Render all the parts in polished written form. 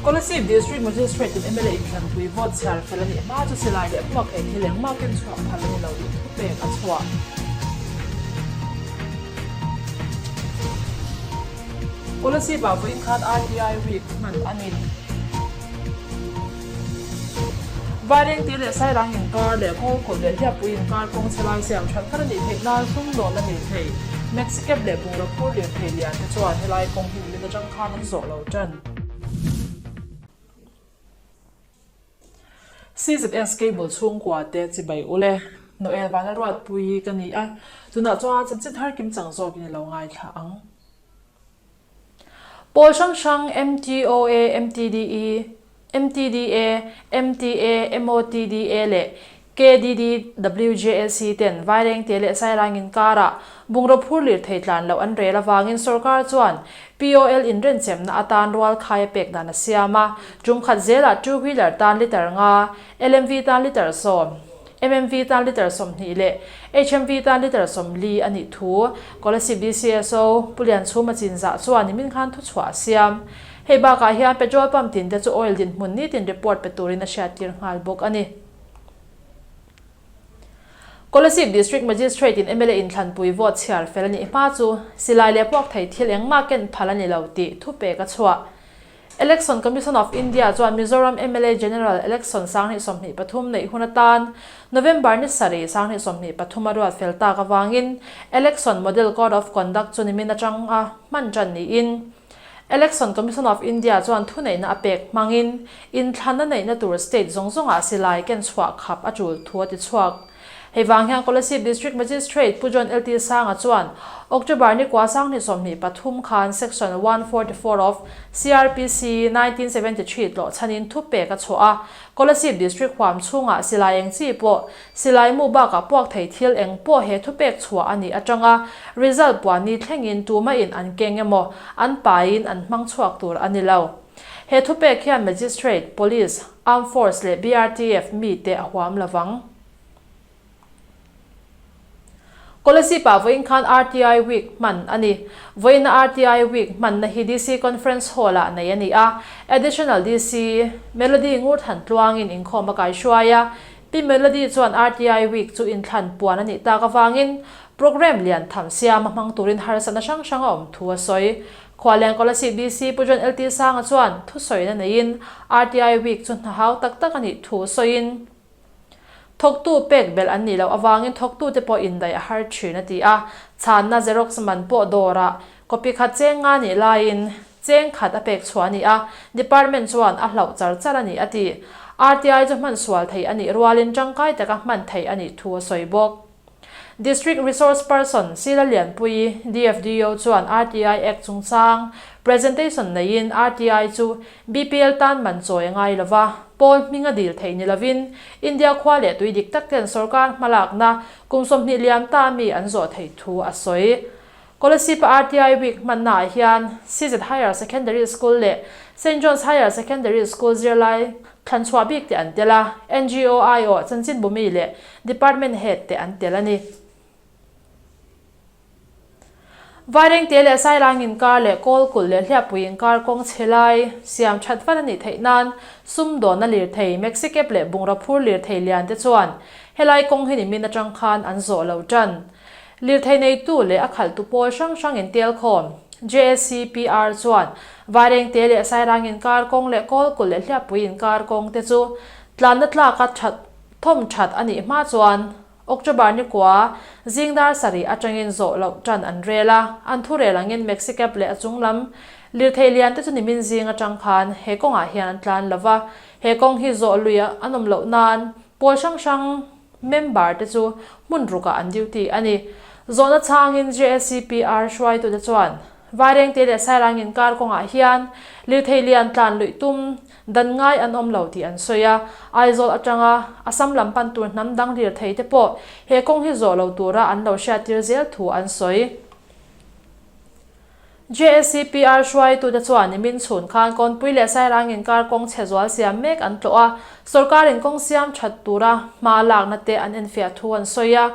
Kolasib District Magistrate in mla inthlanpui vote chhiar fel a nih hma chu silai leh hmuak thei thil engmah ken chhuak phal a ni lo tih thupek a chhuah. Kolasib ah vawiin khan RTI Week hman a ni. Vairengte leh Sairang inkar leh Kawlkawt leh Hliappui inkar kawng chhe lai siam that khat a nih theih nan sumdawn a ni thei. Maxicab leh bungraw phur lirthei lian te chuan helai kawng hi nimin atang khan an zawh lo tan. CZS Cable chhungkua te chibai ule Noel Vanlalruatpui ka ni a, tunah chuan chanchin thar kim chang zawkin i lo ngaithla ang. Pawl hrang hrang MTOA, MTDE, MTDA, MTA, MOTDA leh KDDWJSC ten Vairengte leh Sairang inkarah bungraw phur lirthei tlan loh an rel avangin sorkar chuan POL inrenchemna atan rual khai a pek dan a siam a, tum khat zelah two wheeler tan litre nga, LMV tan litre 10, MMV tan litre 20 leh HMV tan litre 40 a nih thu Kolasib DCSO Pu Lianchhuma Chinzah chuan nimin khan thuchhuah a siam. Hei bakah hian petrol pump tinte chu oil dinhmun nitin report pe turin a hriattir nghal bawk a ni. Kolasib District Magistrate in mla inthlanpui vote chhiar fel a nih hma chu silai leh puak thei thil engmah ken phal a ni lo tih thupek a chhuah. Election Commission of India chuan Mizoram mla General Election 2023 neih hun atan November ni sarih 2023 a ruat fel tak avangin Election Model Code of Conduct chu nimin atanga hman tan niin Election Commission of India chuan thuneihna a pek hmangin inthlanna neihna tur state zawng zawngah silai ken chhuah khap a tul thu a ti chhuak. Hei vang hian Kolasib District Magistrate Pu John LT Sanga chuan October ni kua 2023 khan Section 144 of CrPC 1973 tlawh chhanin thupek a chhuah a, Kolasib District huam chhungah silai eng chi pawh Silai mu bakah puak thei thil eng pawh he thupek chhuah a nih atanga result puan ni thlengin tumahin an keng emaw, an paiin an hmang chhuak tur a ni lo. He thupek hian Magistrate, Police, Armed Force leh BRTF mite a huam lovang. Kolasib-ah vawiin khan RTI Week hman a ni. Vawiina RTI Week hmanna hi DC Conference Hall-ah nei a ni a. Additional DC, Melody Ngurthan tluangin inkhawm a kaihruai a. Pi Melody chuan RTI Week chu inthlan puan a nih tak avangin programme lian tham siama hmang turin harsatna hrang hrang a awm thu a sawi. Khualeng Kolasib DC Pu John LT Sanga chuan thusawina neiin RTI Week chu hna hau tak tak a nih thu sawiin, Thawktu pek belh an nih loh avangin thawktute pawh indaih a har thin a ti a, chhanna Xerox man pawh dawrah copy khat cheng nga nih laiin cheng khat a pek chhuah a ni a, department chuan a hlauh char char a ni a ti. RTI chu hman sual theih a nih rualin tangkai taka hman theih a nih thu a sawi bawk. District Resource Person Sila Lianpui, DFDO chuan RTI Act chungchang presentation neiin RTI chu BPL tan man chawi a ngai lova, pawl hming a dil theih ni lovin India khua leh tui dik tak ten sorkar hmalakna kum 20 liam ta mi an zawh theih thu a sawi. Kolasib-a RTI Week hmannaah hian CZ Higher Secondary School leh Saint John's Higher Secondary School zirlai thlan chhuah bik te an tel a, NGO aiawh chanchinbumi leh Department Head te an tel a ni. Vairengte leh Sairang inkar leh Kawlkulh leh Hliappui inkar kawng chhe lai siam that vat a nih theih nan sumdawnna lirthei, Maxicab leh bungraw phur lirthei lian te chuan helai kawng hi nimin atang khan an zawh lo tan. Lirthei neitu leh a khalhtu pawl hrang hrang intelkhawm, JSCPR, chuan Vairengte leh Sairang inkar kawng leh Kawlkulh leh Hliappui inkar kawng te chu tlanna tlaka that thawm that a nih hma chuan October ni kua zing dar sarih atangin zawh loh tan an rel a, an thu rel angin Maxicab leh a chung lam lirthei lian te chu nimin zing atang khan he kawngah hian an tlan lova, he kawng hi zawh lui an awm loh nan pawl hrang hrang Member te chu hmun rukah an duty a ni. Zawhna chhangin JSCPR hruaitute chuan Vairengte leh Sairang inkar kawngah hian lirthei lian tlan luih tum dan ngai an awm lo tih an sawi a. Aizawl atanga Assam lam pan tur hnam dang lirthei te pawh he kawng hi zawh lo tura an lo hriattir zel thu an sawi. JSCPR hruaitute chuan nimin chhun khan Kawnpui leh Sairang inkar kawng chhe zual siam mek an tlawh a, sorkarin kawng siam that tura hma lakna te an enfiah thu an sawi a.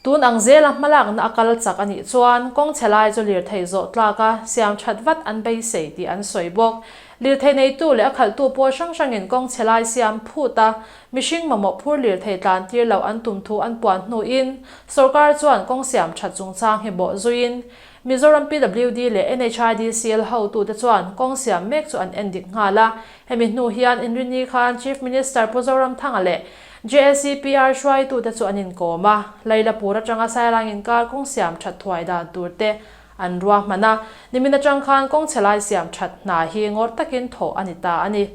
Tun ang zela hmalakna a kal chak a nih chuan kawng chhe lai chu lirthei zawh tlaka siam that vat an beisei tih an sawi bawk. Lirthei neitu leh a khalhtu pawl hrang hrangin kawng chhe lai siam phut a, mihring mamawh phur lirthei tlan tir loh an tum thu an puan hnuin sawrkar chuan kawng siam that chungchang hi bawh zuiin Mizoram PWD leh NHIDCL hotute chuan kawng siam mek chu an endik nghal a. Hemi hnu hian Inrini khan Chief Minister Pu Zoramthanga leh JSCPR hruaitute chu an inkawm a, Lailapur atanga Sairang inkar kawng siam that thuai dan tur te an ruahman a, nimin atang khan kawng chhe lai siam that hna hi ngawrh takin thawh a ni ta a ni.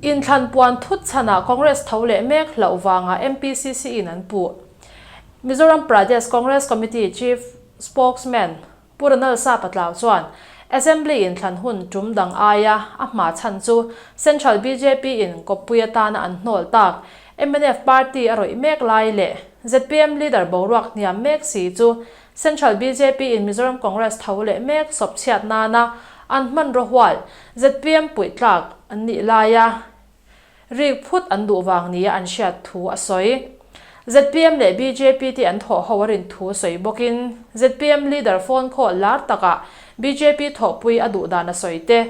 Inthlan puan thut chhanah Congress tho leh mek hlauh vanga MPCC in an puh. Mizoram Pradesh Congress Committee Chief Spokesman Pu Ronald Sapatlau chuan Assembly inthlan hun tum dang aia a hma chhan chu Central bjp in kawppui atana an hnawl tak mnf party a rawih mek lai leh zpm leader boruak hniam mek si chu Central bjp in Mizoram Congress tho leh mek sawp chhiat nana an hmanraw hual zpm puih tlak an nih laia Rik phut an duh vang nia an hriat thu a sawi. Zpm leh bjp te an thawh ho a rin thu sawi bawkin zpm leader phone call lar takah bjp thawhpui a duh dan a sawi te,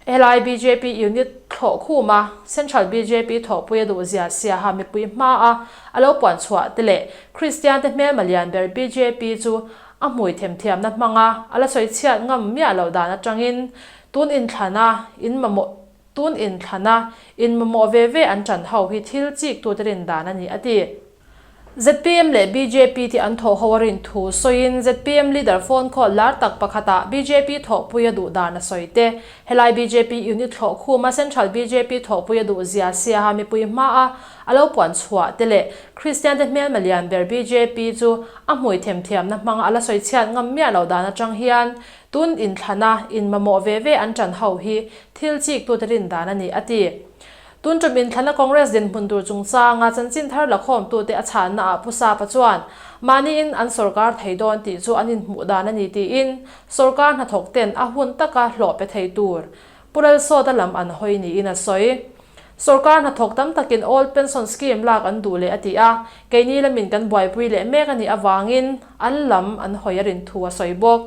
helai bjp unit thlawh khuma Central bjp thawhpui a duh zia siaha mipui hmaa a lo puan chhuah te leh Kristian te hmelma lian ber bjp chu a hmui themthiamna hmanga a la sawi chhiat ngam miah loh dan atangin tun inthlana in mamawh Tun inthlana inmamawh ve ve an ṭan ho hi thil chiktu te rin dan a ni, a ti. Zpm leh bjp te an thawh ho a rin thu sawiin zpm leader phone call lar tak pakhatah bjp thawhpui a duh dan a sawi te. Helai bjp unit thlawh khuma Central bjp thawhpui a duh zia siaha mipui hmaa a lo puan chhuah te leh Kristian te hmelma lian ber bjp chu a hmui themthiamna hmanga a la sawi chhiat ngam miah loh dan atang hian Tun inthlana inmamawh ve ve an ṭan ho hi thil chîktute rin dan a ni, a ti. Tun ṭum inthlana Congress dinhmun tur chungchanga chanchin thar lakhawmtute a chhannaah Pu Sapa chuan, Mahniin an sawrkar thei dawn tih chu an inhmuh dan a ni tiin sawrkar hnathawk ten a hun taka hlawh pe thei tur Pu Lalsawta lam an hawi niin a sawi. Sawrkar hnathawk tam takin Old Pension Scheme lak an duh leh a ti a, keini lamin kan buaipui leh mek a nih avangin an lam an hawi a rin thu a sawi bawk.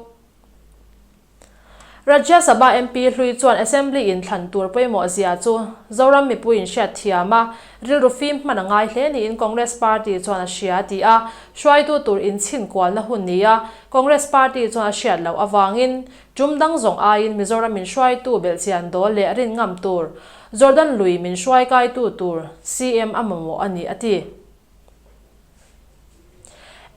Rajya Sabha MP hlui chuan Assembly inthlan tur pawimawh zia chu Zoram mipuiin hriat thiam a, rilru fim hman a ngai hle niin Congress Party chuan a hria ti a, hruaitu tur inchhin kualna hun nia Congress Party chuan a hriat loh avangin tum dang zawng aiin Mizoram min hruaitu belhchian dawl leh rin ngam tur Jordan lui min hruai kaitu tur CM a mamawh a ni a ti.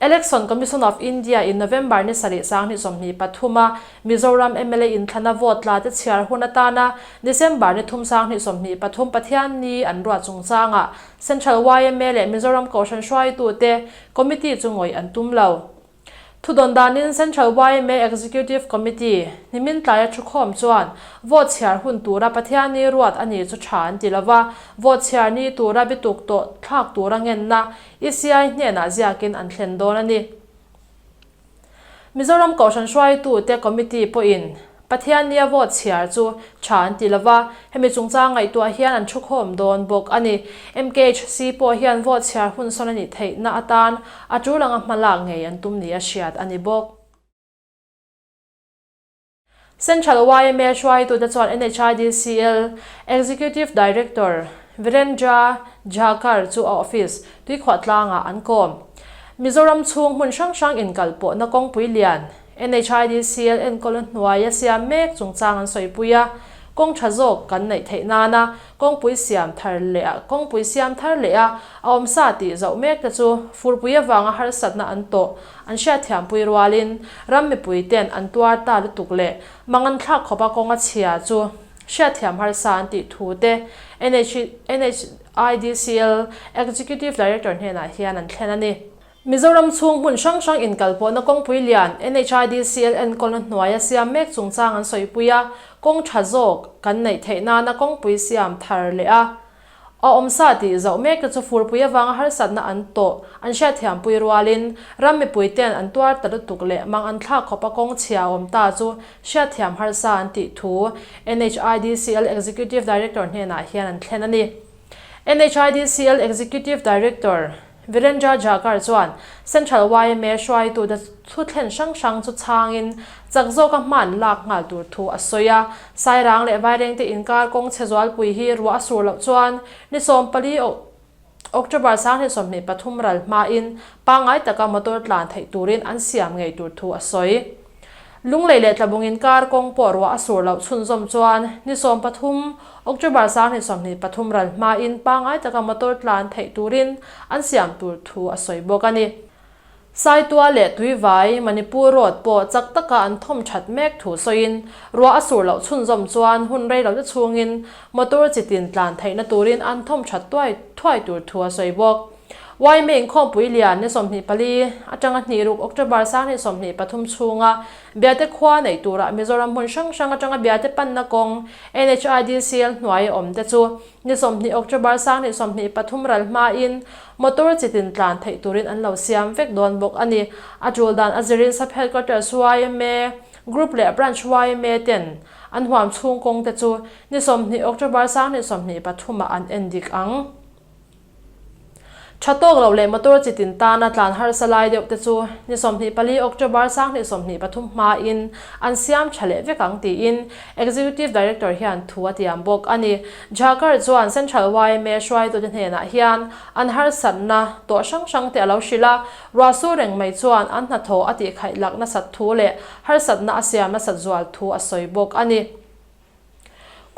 Election Commission of India in November ni sarih 2023 a Mizoram mla inthlana vote tla te chhiar hun atana December ni thum 2023 Pathianni an ruat chungchangah Central yma leh Mizoram Kohhran hruaitute Committee chu ngawih an tum lo. Thudawn danin Central yma Executive Committee nimin tlaia thukhawm chuan vote chhiar hun tura Pathianni ruat a ni chu tha an ti lova, vote chhiar ni tura bituk tawh thlak tura ngenna ECI hnenah ziakin an thlen dawn a ni. Mizoram Kohhran hruaitute Committee pawhin Pathiannia vote chhiar chu tha an ti lova, hemi chungchang ngaihtuah hian an thukhawm dawn bawk a ni. MKHC pawh hian vote chhiar hun sawn a nih theihna atan a tul anga hma lak ngei an tum nia hriat a ni bawk. Central yma hruaitute chuan NHIDCL Executive Director Virendra Jhakar chu a office Tuikhuahtlangah an kawm. Mizoram chhung hmun hrang hrang inkalpawhna kawngpui lian NHIDCL enkawlna hnuaia siam mek chungchang an sawipui a, kawng tha zawk kan neih theih nana kawngpui siam thar leh a kawngpui siam thar leh a a awmsa tih zoh mek te chu furpui avanga harsatna an tawh an hriatthiampui rualin ram mipui ten an tuar ta lutuk leh mangan thlak khawpa kawnga chhia chu hriatthiam harsa an tih thu te NHIDCL Executive Director hnenah hian an thlen a ni. Mizoram chhung hmun hrang hrang inkalpawhna kawngpui lian NHIDCL enkawlna hnuaia siam mek chungchang an sawipui a, kawng tha zawk kan neih theih nana kawngpui siam thar leh a a awmsa tih zoh mek te chu furpui avanga harsatna an tawh an hriatthiampui rualin ram mipui ten an tuar ta lutuk leh mang an thlak khawpa kawng chhia a awm ta chu hriatthiam harsa an tih thu NHIDCL Executive Director hnenah hian an thlen a ni. NHIDCL Executive Director Virendra Jhakar chuan Central yma hruaitute thu thlen hrang hrang chu chhangin chak zawka hman lak nghal tur thu a sawi a. Sairang leh Vairengte inkar kawng chhe zualpui hi ruah a sur loh chuan ni 14 October 2023 ral hmain pangngai taka motor tlan theih turin an siam ngei tur thu a sawi. Lunglei leh Tlabung inkar kawng pawh ruah a sur loh chhunzawm chuan ni 13 October 2023 ral hmain pangngai taka motor tlan theih turin an siam tur thu a sawi bawk a ni. Saitua leh Tuivai, Manipur Road pawh chak taka an thawm that mek thu sawiin ruah a sur loh chhunzawm chuan hun rei lo te chhungin motor chi tin tlan theihna turin an thawm that tuai thuai tur thu a sawi bawk. Yma inkhawmpui lian ni 24 atanga hnih ruk October 2023 chhunga Biate khua neih turah Mizoram hmun hrang hrang atanga Biate panna kawng NHIDCL hnuai awm te chu Ni 20 October 2023 ral hmain motor chi tin tlan theih turin an lo siam vek dawn bawk a ni. A tul dan a zirin Sub Headquarters yma, Group leh Branch yma ten an huam chhung kawng te chu ni 20 October 2023 ah an en dik ang. Tha tawk loh leh motor chi tin tana tlan harsa lai deuh te chu ni 24 October 2023 hmain an siam tha leh vek ang tiin Executive Director hian thu a tiam bawk a ni. Jhakar chuan Central yma hruaitute hnenah hian an harsatna tawh hrang hrang te a lo hrilh a, ruahsur reng mai chuan an hnathawh a tihkhaih lak nasat thu leh harsatna a siam nasat zual thu a sawi bawk a ni.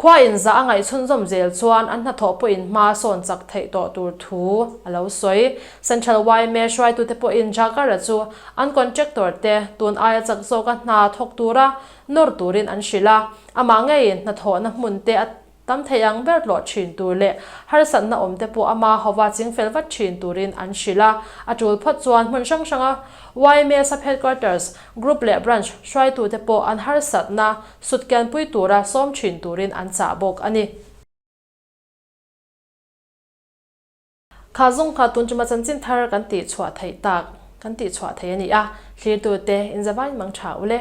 Khua in zah a ngaih chhunzawm zel chuan an hnathawh pawhin hma sawn chak theih tawh tur thu a lo sawi. Central yma hruaitute pawhin Jhakara chu an contractor te tun aia chak zawka hna thawk tura nawr turin an hrilh a, amah ngeiin hnathawhna hmun te a tam thei ang ber tlawh thin tur leh harsatna awm te pawh ama hova chingfel vat thin turin an hrilh a. A tul phawt chuan hmun hrang hranga yma Sub Headquarters, Group leh Branch hruaitute pawh an harsatna Sutkianpui tura sawm thin turin an chah bawk a ni. Kha zawng kha tun tuma chanchin thar kan tih chhuah theih tak kan tih chhuah thei a ni a, thlirtute inzavain mang tha ule.